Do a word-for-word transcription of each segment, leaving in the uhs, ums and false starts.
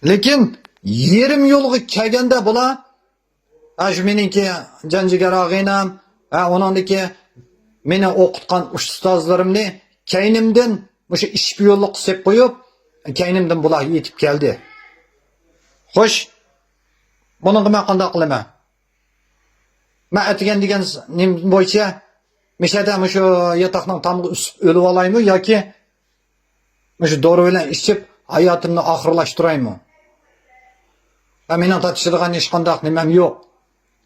لېكىن يېرىم يولغا كەلگەندە بۇلار، ھە، شۇ مېنىڭكى جان جىگەر ئاغىنەم، ھە، ئۇنىڭدىكى مېنى ئوقۇتقان ئۇستازلىرىمنى كەينىمدىن مۇشۇ ئىشپىيونلۇققا سېلىپ قويۇپ، كەينىمدىن بۇلار يېتىپ كەلدى. خوش، بۇنىڭغا مەن قانداق قىلىمەن؟ مەن ئەتىگەن دېگەن نېمە بويىچە مىشەدە مۇشۇ ياتاقنىڭ تامىغا ئۈسۈپ ئۆلۈۋالايمۇ ياكى مۇشۇ دورا بىلەن ئىچىپ ھاياتىمنى ئاخىرلاشتۇرايمۇ؟ ھە، مېنىڭ تارتىشىدىغان ھېچقانداق نېمەم يوق.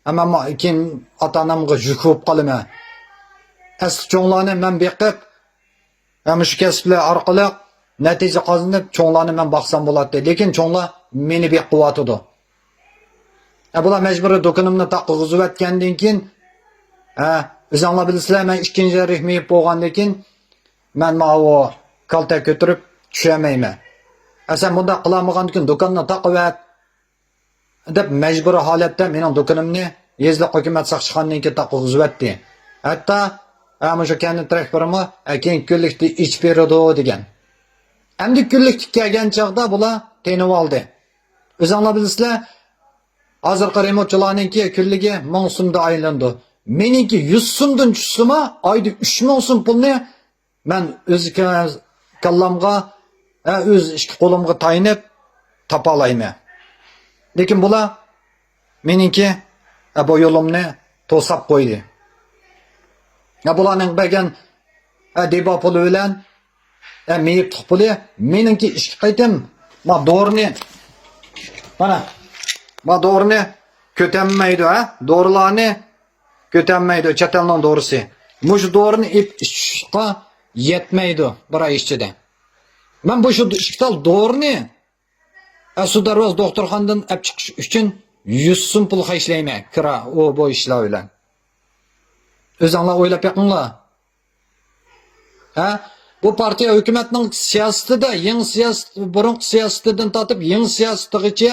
ھە، مەن ما-، كېيىن ئاتا-ئانامغا يۈك بولۇپ قالىمەن. ئەسلى چوڭلارنى مەن بېقىپ، ھە، مۇشۇ كەسىپلەر ئارقىلىق نەتىجە قازىنىپ، چوڭلارنى مەن باقسام بولاتتى. لېكىن چوڭلار مېنى بېقىۋاتىدۇ. ھە، بۇلار مەجبۇرىي دۇكىنىمنى تاقىغۇزۇۋەتكەندىن كېيىن، ھە، ئۆزۈڭلار بىلىسىلەر، مەن ئىككىنچى رېخ مېيىپ بولغاندىن كېيىن، مەن ماۋۇ كالتە كۆتۈرۈپ چۈشەلمەيمەن. ھە، سەن بۇنداق قىلالمىغاندىكىن دۇكاننى تاقىۋەت، دەپ مەجبۇرىي ھالەتتە مېنىڭ دۇكىنىمنى يېزىلىق ھۆكۈمەت ساقچىخانىدىن كېيىن تاقىغۇزۇۋەتتى. ھەتتا، ھە، مۇشۇ كەنت تىرەكبىرىمۇ، ھە، كېيىنكى كۈنلۈكتە ئېچىپ بېرىدۇ دېگەن. ئەمدى كۈنلۈككە كەلگەن چاغدا بۇلار تېنىۋالدى. ئۆزۈڭلار بىلىسىلەر، ھازىرقى رېمونتچىلارنىڭكى كۈنلۈكى مىڭ سومدا ئايلىنىدۇ. مېنىڭكى يۈز سومدىن چۈشسىمۇ، ئايدا ئۈچ مىڭ سوم پۇلنى مەن ئۆز ك-، كاللامغا، ھە، ئۆز ئىككى قولۇمغا تايىنىپ تاپالايمەن. لېكىن بۇلار مېنىڭكى، ھە، بۇ يولۇمنى توساپ قويدى. ھە، بۇلارنىڭ بەرگەن، ھە، دېبا پۇلى بىلەن، ھە، مېيىپلىق پۇلى مېنىڭكى ئىككى قېتىم، ما دورىنى، مانا، ما دورىنى كۆتەلمەيدۇ، ھە، دورىلارنى كۆتەلمەيدۇ، چەت ئەلنىڭ دورىسى. مۇشۇ دورىنى ئېلىپ ئىچىشقا يەتمەيدۇ بىر ئاي ئىچىدە. مەن بۇ شۇ ئىككى تال دورىنى، ئە، سۇ دەرۋازا دوختۇرخانىدىن ئەپ چىقىش ئۈچۈن يۈز سوم پۇل خەجلەيمەن، كىرا، ئۇ بۇ ئىشلار بىلەن. ئۆزۈڭلار ئويلاپ بېقىڭلار. ھە؟ بۇ پارتىيە ھۆكۈمەتنىڭ سىياسىتىدە، يېڭى سىياسەت، بۇرۇنقى سىياسىتىدىن تارتىپ يېڭى سىياسىتىغىچە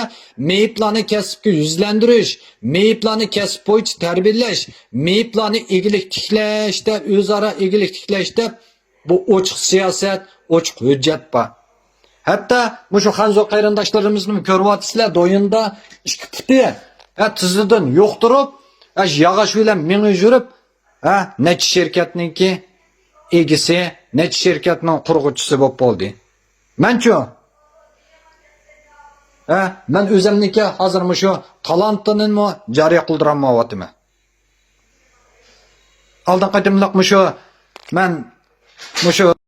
مېيىپلارنى كەسىپكە يۈزلەندۈرۈش، مېيىپلارنى كەسىپ بويىچە تەربىيەلەش، مېيىپلارنى ئىگىلىك تىكلەشتە، ئۆزئارا ئىگىلىك تىكلەشتە بۇ ئوچۇق سىياسەت، ئوچۇق ھۆججەت بار. ھەتتا مۇشۇ خەنزۇ قېرىنداشلىرىمىزنىمۇ كۆرۈۋاتىسىلەر، دوينىدا ئىككى پۇتى، ھە، تىزىدىن يوق تۇرۇپ، ھە، ياغاچ بىلەن مېڭىپ يۈرۈپ، ھە، نەچچە شىركەتنىڭكى ئىگىسى، نەچچە شىركەتنىڭ قۇرغۇچىسى بولۇپ بولدى. مەنچۇ؟ ھە، مەن ئۆزۈمنىڭكى ھازىر مۇشۇ تالانتىنىمۇ جارى قىلدۇرالمايۋاتىمەن. ئالدىنقى قېتىملىق مۇشۇ، مەن مۇشۇ